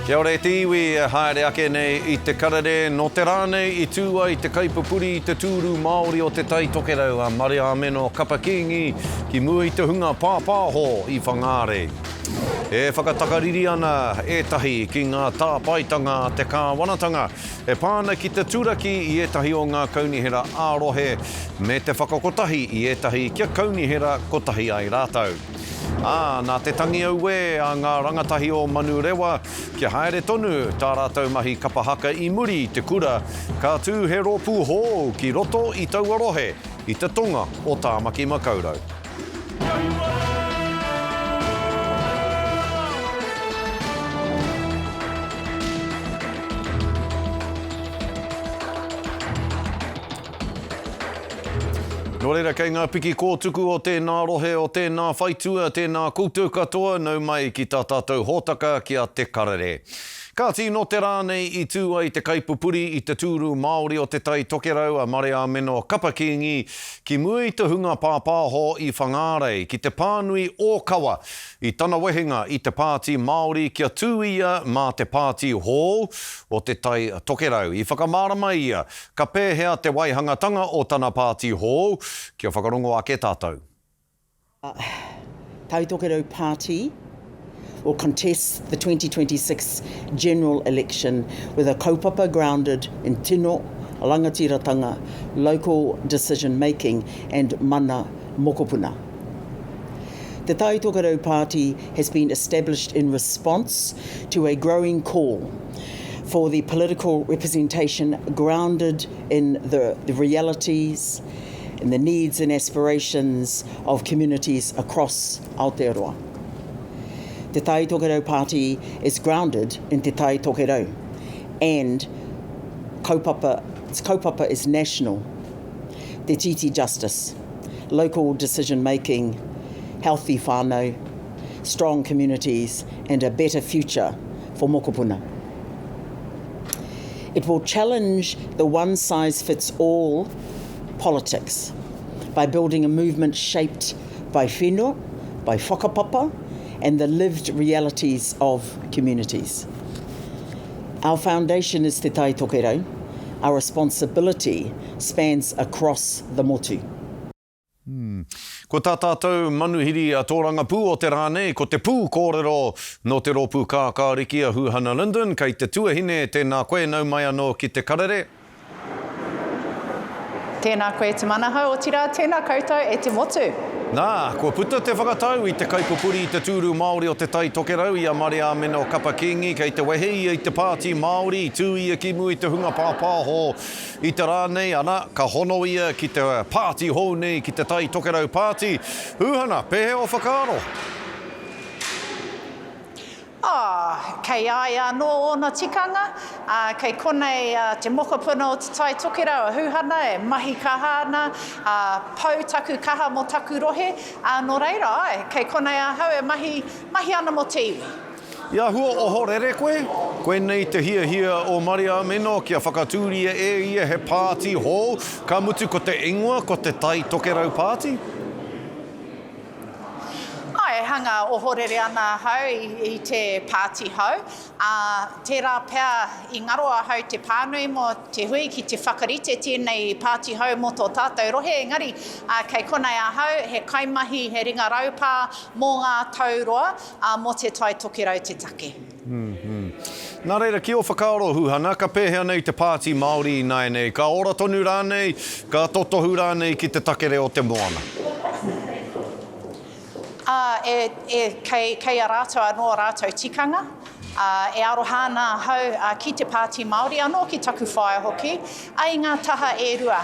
Kia ora e te iwi e haere ake nei i te karere, nō te rā nei i tū ai te kaipupuri i te tūru Māori o Te Tai Tokerau a Mariāmeno Kapa Kīngi ki mua i te hunga pāpāho i Whangārei. E whakatakariri ana ētahi ki ngā tāpaetanga a te kāwanatanga e pā ana ki te turaki i ētahi o ngā kaunihera ā-rohe me te whakakotahi i ētahi kia kaunihera kotahi ai rātou. Ā, nā te tangi auē a ngā rangatahi o Manurewa kia haere tonu tā rātou mahi kapa haka i muri i te kura, ka tū he rōpū hōu ki roto i taua rohe i te tonga o Tāmaki Makaurau. Nō reira, kei ngā piki kōtuku o tēnā rohe, o tēnā whaitua, tēnā koutou katoa, nau mai ki tā tātou hōtaka ki a Te Karere. Kāti, nō te rā nei i tū ai te kaipupuri i te tūru Māori o Te Tai Tokerau a Mareāmeno Kapa Kīngi ki mua i te hunga pāpāho i Whangārei ki te pānui ōkawa i tana wehenga i te Pāti Māori kia tū ia mā te pāti hou o Te Tai Tokerau. I whakamārama ia ka pēhea te waihangatanga o tana pāti hou, kia whakarongo ake tātou. Tai Tokerau Party will contest the 2026 general election with a kaupapa grounded in tino rangatiratanga, local decision making and mana mokopuna. Te Tai Tokerau Party has been established in response to a growing call for the political representation grounded in the, the realities and the needs and aspirations of communities across Aotearoa. Te Tai Tokerau Party is grounded in Te Tai Tokerau and kaupapa, its kaupapa is national, Te Titi Justice, local decision making, healthy whānau, strong communities and a better future for mokopuna. It will challenge the one-size-fits-all politics by building a movement shaped by whenua, by whakapapa, and the lived realities of communities. Our foundation is Te Tai Tokerau. Our responsibility spans across the motu. Ko tā tātou manuhiri tōrangapū o te rā nei, ko te pū kōrero nō te rōpū kākāriki a Huhana Lyndon, kei te tuahine, tēnā koe, nau mai anō ki te karere. Tēnā koe Te Manahau, otirā tēnā koutou e te motu. Nā, kua puta te whakatau i te kaipupuri i te tūru Māori o Te Tai Tokerau i a Mariāmeno Kapa Kingi, kei te wehe ia i te Pāti Māori, i tū ia ki mua i te hunga pāpāho i te rā nei, ana, ka hono ia ki te pāti hou nei, ki te Tai Tokerau Pāti. Hūhana, pēhea ō whakaaro? Ā, kei a ia anō ōna tikanga, ā, kei konei te mokopuna o Te Tai Tokerau, a Huhana, e mahi kaha ana, ā, pau taku kaha mō taku rohe, ā, nō reira, āe, kei konei ahau e mahi, mahi ana mō te iwi. I āhua ohorere koe? Koinei te hiahia o Mariameno kia whakatūria e ia he pāti hou, ka mutu ko te ingoa ko Te Tai Tokerau Pāti? Āe, e hanga ohorere ana ahau i te pāti hou, ā, tērā pea i ngaro ahau te pānui mō te hui ki te whakarite tēnei pāti hou mō tō tātou rohe, engari, ā, kei konei ahau, he kaimahi, he ringa raupā mō ngā tau roa, ā, mō Te Tai Tokerau te take. Nā reira, ki ō whakaaro, Huhana, ka pēhea nei te Pāti Māori ināianei? Ka ora tonu rānei, ka totohu rānei ki te takere o te moana? Ā, e, e, kei, kei a rātou anō ā rātou tikanga, ā, e aroha ana ahau, ā, ki te Pāti Māori, anō ki taku whaea hoki, ā, i ngā taha e rua.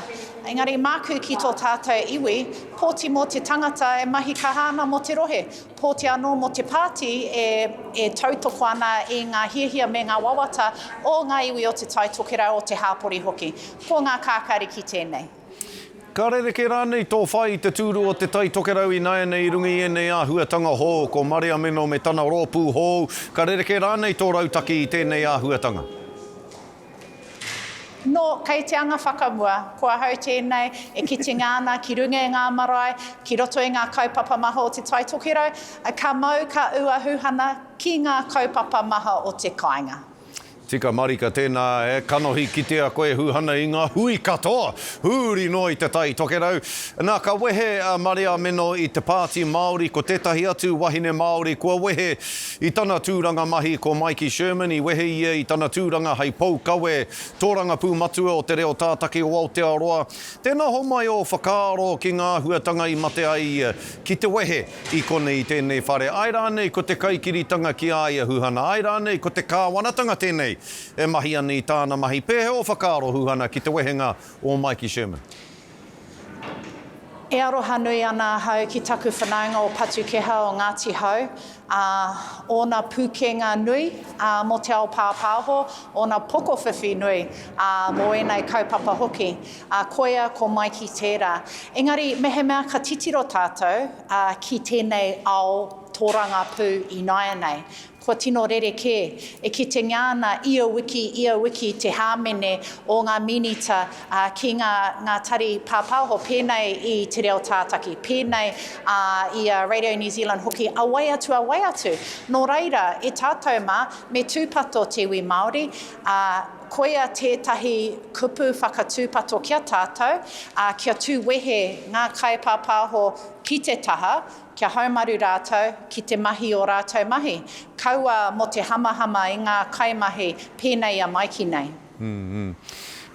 Engari māku ki tō tātou iwi, pōti mō te tangata e mahi kaha ana mō te rohe. Pōti anō mō te pāti e tautoko ana i ngā hiahia me ngā wawata o ngā iwi o Te Tai Tokerau, o te hāpori hoki. Ko ngā kākāriki tēnei. Ka rerekē rānei tō whai i te tūru o Te Tai Tokerau ināianei i runga i ēnei āhuatanga hou, ko Mariameno me tana rōpū hou, ka rerekē rānei tō rautaki i tēnei āhuatanga? Nō, kei te anga whakamua, ko ahau tēnei e kitenga ana ki runga i ngā marae, ki roto i ngā kaupapa maha o Te Tai Tokerau, ka mau, ka ū a Huhana ki ngā kaupapa maha o te kāinga. Tika marika tēnā e kanohi kitea koe Huhana i ngā hui katoa, huri noa i Te Tai Tokerau. Nā, ka wehe a Mariameno i te Pāti Māori, ko tētahi atu wahine Māori kua wehe i tana tūranga mahi ko Maiki Sherman, i wehe ia i tana tūranga hei pou kawe tōrangapū matua o te reo tātaki o Aotearoa. Tēnā homai ō whakaaro ki ngā āhuatanga i mate ai ia ki te wehe I konei i tēnei whare, āe rānei ko te kaikiritanga ki a ia Huhana, āe rānei ko te kāwanatanga tēnei e mahi ana i tāna mahi. Pēhea ō whakaaro, Huhana, ki te wehenga o Maiki Sherman? E aroha nui ana ahau ki taku whanaunga o Patukeha o Ngāti Hau, ā, ōna pūkenga nui, ā, mō te ao pāpāho, ōna pokowhiwhi nui, ā, mō ēnei kaupapa hoki. Ā, koia ko Maiki tērā. Engari, mehemea ka titiro tātou, ā, ki tēnei ao tōrangapū ināianei, kua tino rerekē. E kitengia ana ia wiki, ia wiki te hāmene o ngā minita, ā, ki ngā, ngā tari pāpāho, pēnei i Te Reo Tātaki, pēnei, ā, i a Radio New Zealand hoki, a wai atu, a wai atu. Nō reira, e tātou mā, me tūpato te iwi Māori, ā, Koia tētahi kupu whakatūpato ki a tātou, ā, kia tū wehe ngā kaipāpāho ki te taha, kia haumaru rātou ki te mahi ō rātou mahi. Kaua mō te hamahama i ngā kaimahi pēnei i a Maiki nei.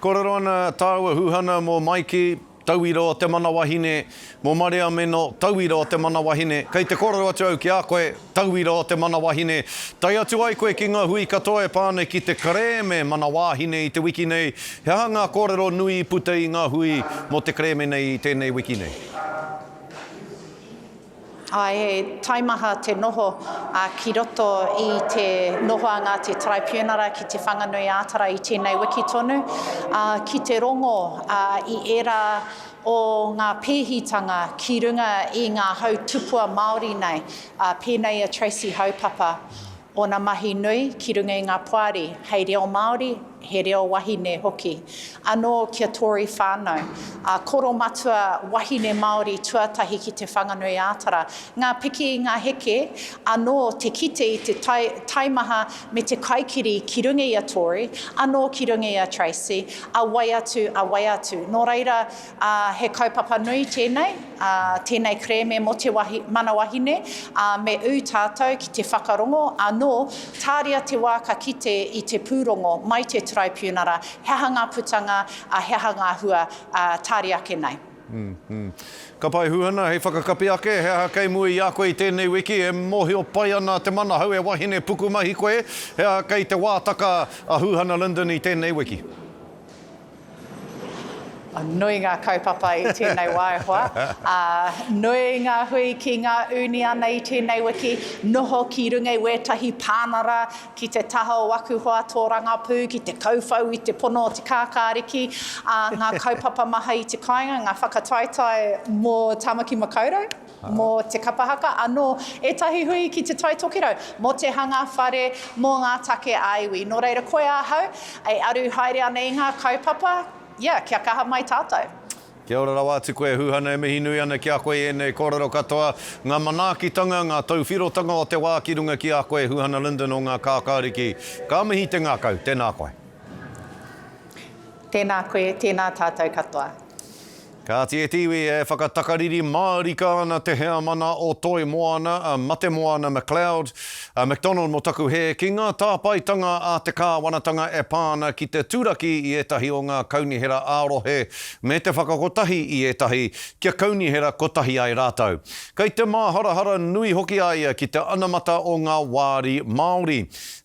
Kōrero ana tāua Huhana mō Maiki. Tauira o te mana wahine, Mō Mariameno, tauira o te mana wahine, Kei te kōrero atu au ki a koe, tauira o te mana wahine, Tae atu ai koe ki ngā hui katoa e pā ana ki te kerēme mana wāhine i te wiki nei, He aha ngā kōrero nui i puta i ngā hui mō te kerēme nei i tēnei wiki nei? Āe, he taimaha te noho ki roto i te nohoanga a te Taraipiunara ki Te Whanganui-ā-Tara i tēnei wiki tonu, ki te rongo i ērā o ngā pēhitanga ki runga i ngā hau tupua Māori nei, pēnei i a Tracy Haupapa. Ōna mahi nui ki runga i ngā poari hei reo Māori, he reo wahine hoki. Anō ki a Tory whānau, a koro matua wahine Māori tuatahi ki Te Whanganui-ā-Tara. Ngā piki, ngā heke, anō te kite i te tai, taimaha me te kaikiri ki runga i a Tory, anō ki runga i a Tracy, a wai atu, a wai atu. Nō reira, Ā, he kaupapa nui tēnei, ā, tēnei kerēme mō te wahi, mana wahine, ā, me ū tātou ki te whakarongo, anō, tāria te wā ka kite i te pūrongo mai te Taraipiunara, he aha ngā putanga, ā, he aha ngā hua, ā, tāria ake nei. Ka pai Huhana, hei whakakapi ake, he aha kei mua i a koe i tēnei wiki, e mōhio pai ana te manahau e wahine pukumahi koe, he aha kei te wātaka a Huhana Lyndon i tēnei wiki? Nui ngā kaupapa i tēnei wā e hoa. Ā, nui ngā hui ki ngā ūniana i tēnei wiki, noho ki runga i wētahi pānara ki te taha o aku hoa tōrangapū, ki te kauwhau i te pono o te kākāriki, ā, ngā kaupapa maha i te kāinga, ngā whakataetae mō Tāmaki Makaurau. Mō te kapa haka, anō ētahi hui ki Te Tai Tokerau, mō te hanga whare, mō ngā take ā-iwi. Nō reira, koia ahau e aru haere ana i ngā kaupapa, yeah, kia kaha mai tātou. Kia ora rawa atu koe Huhana, e mihi nui ana ki a koe i ēnei kōrero katoa, ngā manaakitanga, ngā tauwhirotanga o te wā ki runga ki a koe Huhana Lyndon o Ngā Kākāriki. Ka mihi te ngākau, tēnā koe. Tēnā koe, tēnā tātou katoa. Kāti e te iwi, e whakatakariri mārika ana te heamana o Toi Moana, a Matemoana McLeod, a McDonald mō taku hē, ki ngā tāpaetanga a te kāwanatanga e pā ana ki te turaki i ētahi o ngā kaunihera ā-rohe me te whakakotahi i ētahi kia kaunihera kotahi ai rātou. Kei te māharahara nui hoki a ia ki te anamata o ngā wāri Māori.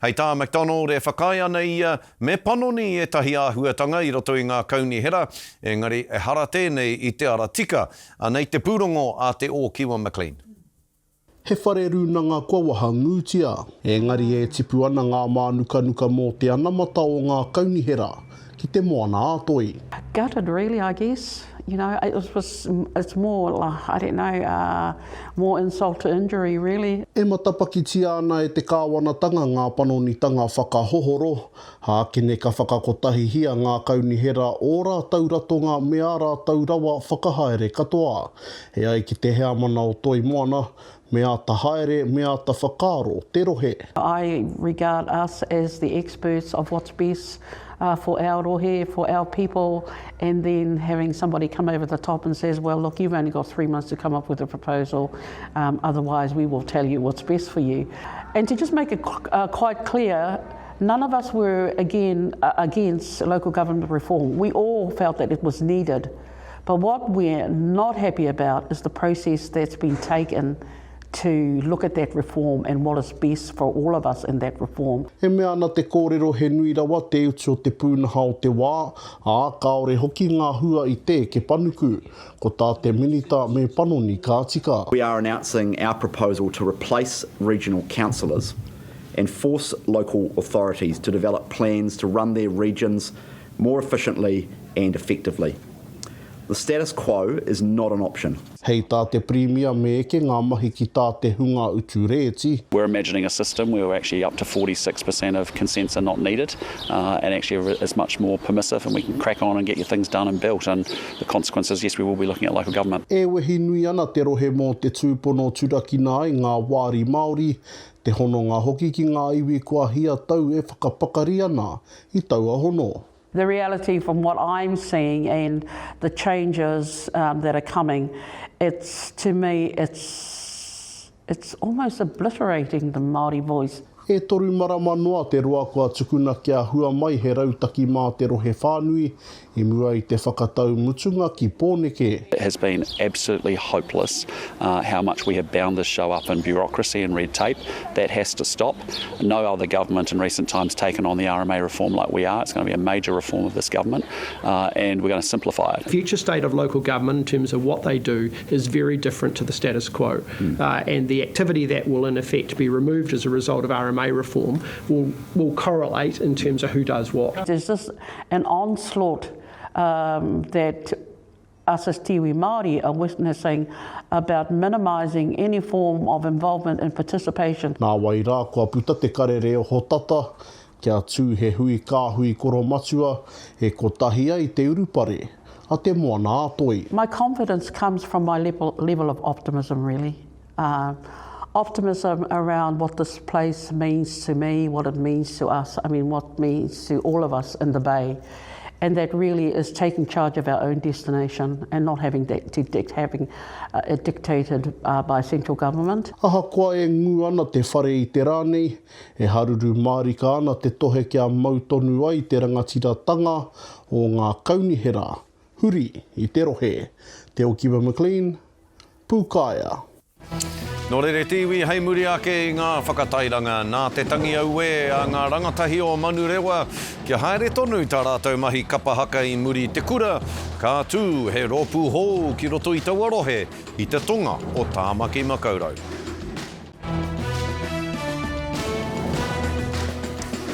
Hei tā McDonald e whakaae ana ia Me panoni ētahi āhuatanga i roto i ngā kaunihera, engari ehara tēnei i te ara tika. Anei te pūrongo a Te Ōkiwa McLean. He whare rūnanga kua wahangūtia, engari e tipu ana ngā mānukanuka mō te anamata o ngā kaunihera ki te Moana-a-Toi. Gutted really I guess. You know, it was, it's more, I don't know, uh, more insult to injury, really. E matapakitia ana e te kāwanatanga ngā panonitanga whakahohoro, ākene ka whakakotahihia ngā kaunihera ō rātou ratonga me ā rātou rawa whakahaere katoa. E ai ki te heamana o Toi Moana, me āta haere, me āta whakaaro te rohe. I regard us as the experts of what's best for our rohe, for our people, and then having somebody come over the top and says, well, look, you've only got three months to come up with a proposal, um, otherwise we will tell you what's best for you. And to just make it uh, quite clear, none of us were, again, uh, against local government reform. We all felt that it was needed. But what we're not happy about is the process that's been taken to look at that reform and what is best for all of us in that reform. E mea ana te kōrero he nui rawa te utu o te pūnaha o te wā, ā, kāore hoki ngā hua i te eke panuku. Ko tā te Minita me panoni ka tika. We are announcing our proposal to replace regional councillors and force local authorities to develop plans to run their regions more efficiently and effectively. The status quo is not an option. Hei tā te Pirimia me eke ngā mahi ki tā te hunga utu rēti. We're imagining a system where actually up to 46% of consents are not needed and actually is much more permissive and we can crack on and get your things done and built and the consequence is yes we will be looking at local government. E wehi nui ana te rohe mō te tūpono turakina ai ngā wāri Māori, te hononga hoki ki ngā iwi kua hia tau e whakapakari ana i taua hono. The reality from what I'm seeing and the changes um, that are coming, it's to me, it's, it's almost obliterating the Māori voice. E toru marama noa te roa kua tukuna kia hua mai he rautaki mā te rohe whānui i mua i te whakatau mutunga ki Pōneke. It has been absolutely hopeless uh, how much we have bound this show up in bureaucracy and red tape. That has to stop. No other government in recent times taken on the RMA reform like we are. It's going to be a major reform of this government, uh, and we're going to simplify it. Future state of local government in terms of what they do is very different to the status quo. Mm. Uh, and the activity that will in effect be removed as a result of RMA reform will, will correlate in terms of who does what. There's just an onslaught um, that us as Te Iwi Māori are witnessing about minimising any form of involvement and participation. Nā wai rā kua puta te karere ohotata kia tū he hui kāhui koromatua e kotahi ai te urupare a Te Moana-a-Toi. My confidence comes from my level, level of optimism really. Uh, optimism around what this place means to me, what it means to us, I mean, what means to all of us in the Bay. And that really is taking charge of our own destination and not having, to dict, having uh, it dictated uh, by central government. Ahakoa e ngū ana te whare i te rā nei, e haruru mārika ana te tohe kia mau tonu ai te rangatiratanga o ngā kaunihera huri i te rohe. Te Okiwa McLean, Pūkaea. Nō reira te iwi hei muri ake i ngā whakatairanga nā te tangi auē a ngā rangatahi o Manurewa kia haere tonu tā rātou mahi kapa haka i muri i te kura, ka tū he rōpū hou ki roto i taua rohe i te tonga o Tāmaki Makaurau.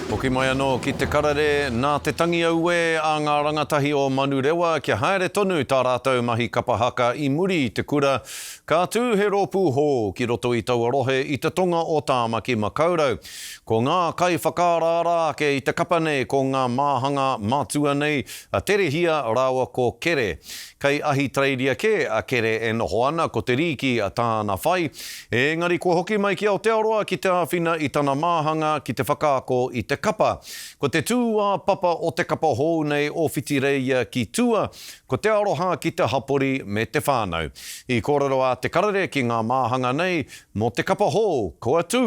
Hoki mai anō ki te karere, nā te tangi auē a ngā rangatahi o Manurewa kia haere tonu tā rātou mahi kapa haka i muri i te kura, ka tū he rōpū hou ki roto i taua rohe i te tonga o Tāmaki Makaurau. Ko ngā kaiwhakaaraara ake i te kapa nei ko ngā māhanga matua nei a Terehia rāua ko Kere. Kei Ahitereiria kē a Kere e noho ana, ko te rīki a tāna whai. Ēngari kua hoki mai ki Aotearoa ki te āwhina i tana māhanga ki te whakaako i te kapa. Ko te tūāpapa o te kapa hou nei o Whitireia ki tua, ko te aroha ki te hapori me te whānau. I kōrero a Te Karere ki ngā māhanga nei mō te kapa hou kua tū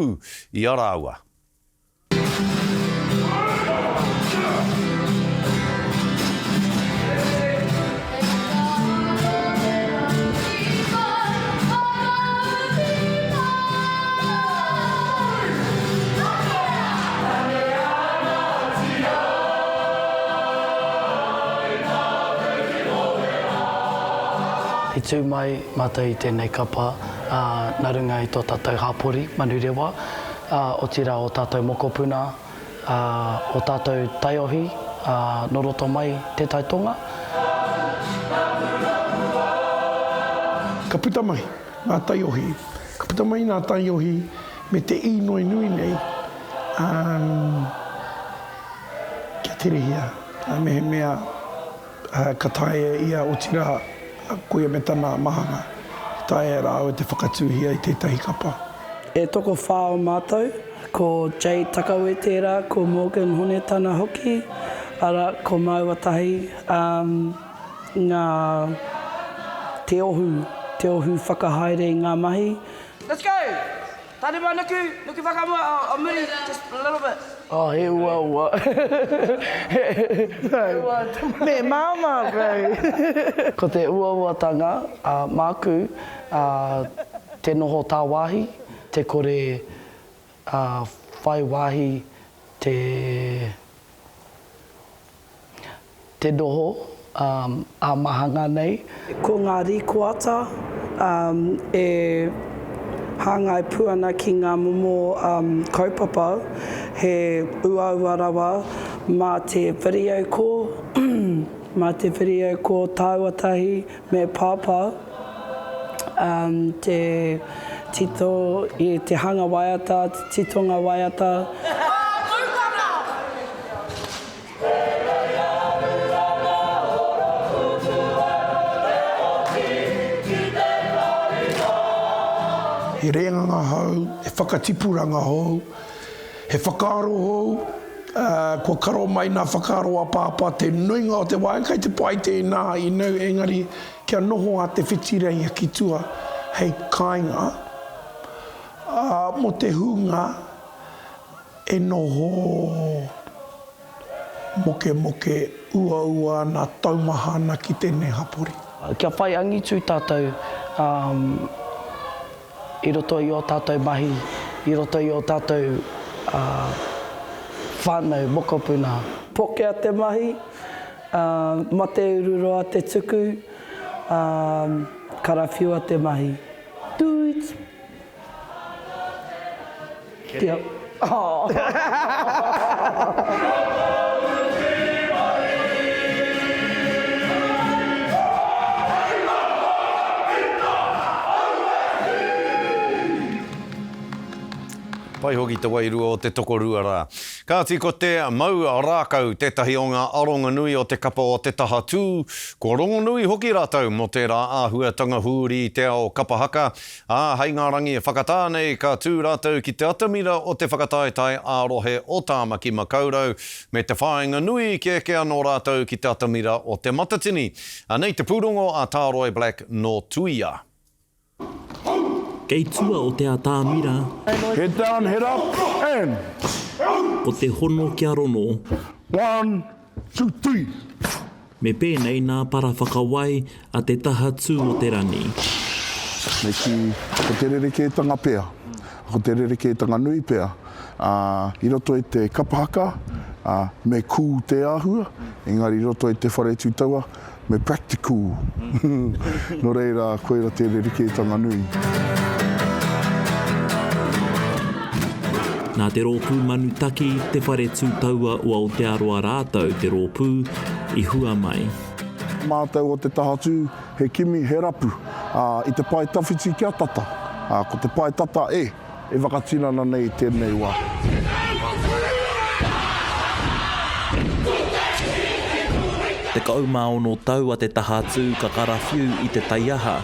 i a rāua. I tū mai mātou i tēnei kapa, ā, nā runga i tō tātou hapori, Manurewa, ā, otirā ō tātou mokopuna, ā, ō tātou taiohi, ā, nō roto mai Te Tai Tonga. Ka puta mai ngā taiohi, ka puta mai ngā taiohi me te īnoi nui nei, kia terehia, mehemea ka taea e ia, otirā, koia me tana mahanga, e taea e rāua te whakatūhia i tētahi kapa. E tokowhā o mātou, ko Jay Takawe tērā, ko Morgan Honetana hoki, arā, ko māua tahi, ngā, te ohu, te ohu whakahaere i ngā mahi. Let's go! Tanima nuku, nuku whakamua, oh, muri, just a little bit. Oh, he uaua. He uaua te mahi. Me māmā, bro. Ko te uauatanga, māku, te noho tāwāhi, te kore whai wāhi te te noho ā-mahanga nei. Ko ngā rīkoata e hāngai pū ana ki ngā momo kaupapa, he uaua rawa mā te video call, mā te video call tāua tahi me Pāpā te tito i te hanga waiata, te titonga waiata. He rēnganga hou, he whakatipuranga hou, he whakaaro hou, ā, kua karo mai nā whakaaro a Pāpā te nuinga o te wā, kei te pai tēnā, you know, engari kia noho a Te Whitireia ki tua hei kāinga, ā, mō te hunga e noho mokemoke uaua ana, taumaha ana ki tēnei hapori. Kia whai angitu tātou i roto i ō tātou mahi, i roto i ō tātou whānau, mokopuna. Pokea te mahi, mate ururoa te tuku, karawhiua te mahi. Tūit! Kia. Pai hoki te wairua o te tokorua rā. Kāti ko te mau rākau tētahi o ngā aronga nui o te kapa o Te Taha Tū, kua rongonui hoki rātou mō tērā āhuatanga hūri i te ao kapa haka, Ā, hei ngā rangi e whakatā nei ka tū rātou ki te atamira o te whakataetae ā-rohe o Tāmaki Makaurau me te whāinga nui kia eke anō rātou ki te atamira o Te Matatini. Anei te pūrongo a Tāroy Black nō Tuia. Kei tua o te atamira. Head down, head up, and. Ko te hono kia rono. One, 2, 3. Me pēnei nā para whakawai a te taha tū o te rani. Me kī, ko te rerekētanga pea, ko te rerekētanga nui pea, ā, i roto i te kapa haka, ā, me kū te āhua, engari i roto i te whare tū taua, me practical. Nō reira, koira te rerekētanga nui. Nā te rōpū Manu Taki, Te Whare Tū Taua o Aotearoa rātou te rōpū i hua mai. Mātou o te tahatū, he kimi, he rapu, ā, i te pae tawhiti kia tata, ā, ko te pae tata e, e whakatinana nei i tēnei wā. 16 tau a te tahatū ka karawhiu i te taiaha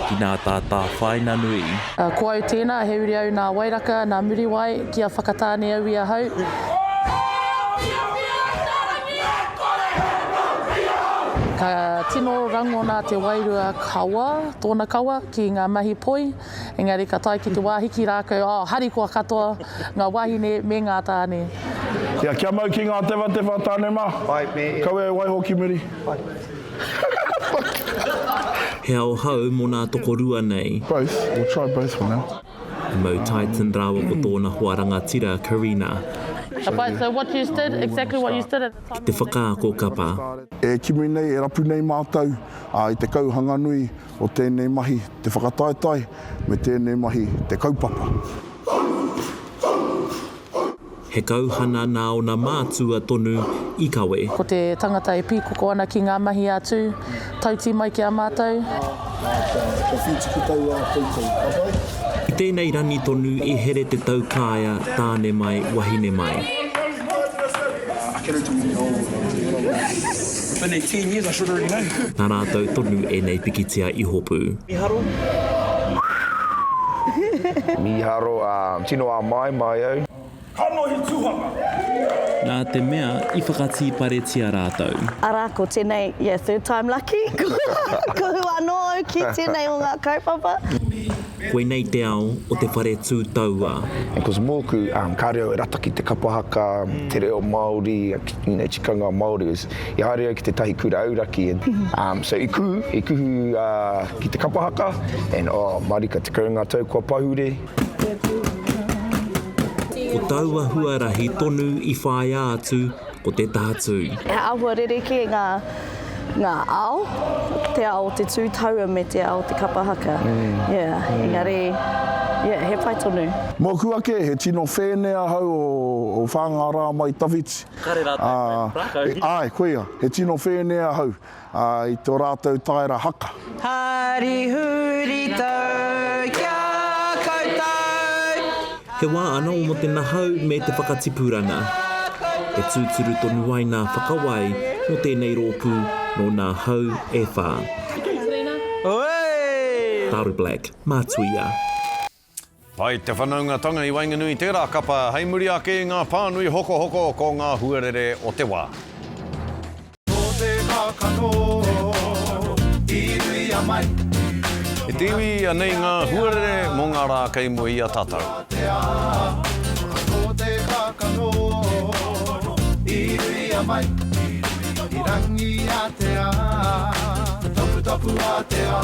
ki nā tātāwhāina nui. Ko au tēnā, he uri au nā Wairaka, nā Muriwai, kia Whakatāne au i ahau. Ka tino rangona te wairua kawa, tōna kawa, ki ngā mahi poi, engari ka tae ki te wā hiki rākau, oh, harikoa katoa ngā wāhine me ngā tāne. Kia, kia mau ki ngā tewhatewha tāne mā. Kaua e waiho ki muri. He ao hou mō nā tokorua nei. Both, we'll try both for now. Mo Titan rāua ko tōna hoa rangatira Karina. Ka pai, so what you did, exactly what you did at the time. Ki te whakaako kapa. E kimi nei, e rapu nei mātou i te kauhanganui o tēnei mahi te whakataetae me tēnei mahi te kaupapa. He kauhana nā ōna mātua tonu i kawe. Ko te tangata e pīkoko ana ki ngā mahi a Tū, tautī mai ki a mātou. Ā, kia, kia whitiki tau ā koutou. Ka pai? I tēnei rangi tonu i here te taukaea tāne mai, wahine mai. Nā rātou tonu ēnei pikitia i hopu. Miharo. Miharo, ā, tino āmaimai au. Kanohi tuhanga. Nā te mea i whakatīparetia rātou. Arā, ko tēnei, yeah, third time lucky, kuhu anō au ki tēnei o ngā kaupapa. Koinei te ao o te whare tū taua. Because mōku, kāre au e rata ki te kapa haka, te reo Māori, you know, tikanga Māori. I haere au ki tētahi kura auraki, and so i kuhu, i kuhu ki te kapa haka, and oh, marika, 10 ngā tau kua pahure. Ko taua huarahi tonu i whāia atu ko te tātū. He āhua rerekē ngā, ngā ao, te ao o te tū taua me te ao o te kapa haka. Yeah, engari, yeah, he pai tonu. Mōku ake, he tino whēne ahau o Whāngārā mai tawhiti. Kare rātou e whai rākau. Āe, koia, he tino whēne ahau. Ā, i tō rātou taera haka. Hari huritau ki a koutou. He wā anō mō te nahau me te whakatipuranga. E tūturu tonu ai nā whakawai mō tēnei rōpū nō nā hau e whā. Tāru Black, Mātuia. Pai te whanaungatanga i waenganui i tērā kapa hei muri ake i ngā pānui hokohoko ko ngā huarere o te wā. Ko te kākano i ruia mai. E te iwi, anei ngā huarere mō ngā rā kei mua i a tātou. Ko te kākano i ruia mai. I rangi ātea, taputapu ātea.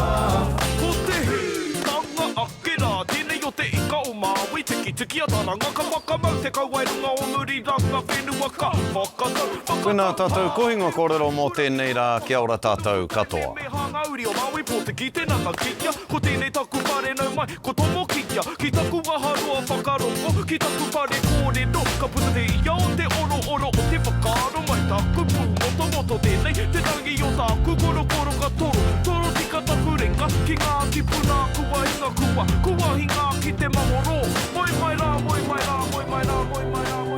Ko te hīkanga ake rā, tēnei o te ika o Māui, Tikitikia taranga ka whakamau te kauae runga o muri ranga whenua ka whakatau, whakatau Tēnā tātou kohinga kōrero mō tēnei rā, kia ora tātou katoa. Me hanga uri o Māui Pōtiki tēnā ka kitea, ko tēnei taku whare nau mai, ko Tomokitea, ki taku waharoa whakarongo, ki taku whare kōrero, ka puta te ia o te orooro o te whakaaro mai taku pūmotomoto tēnei te tangi o tāku korokoro ka toro, toro tika taku renga ki ngā tipuna kua hinga kua, kua hinga ki te mangoro. Moe mai rā, moe mai rā, moe mai rā, moe mai rā.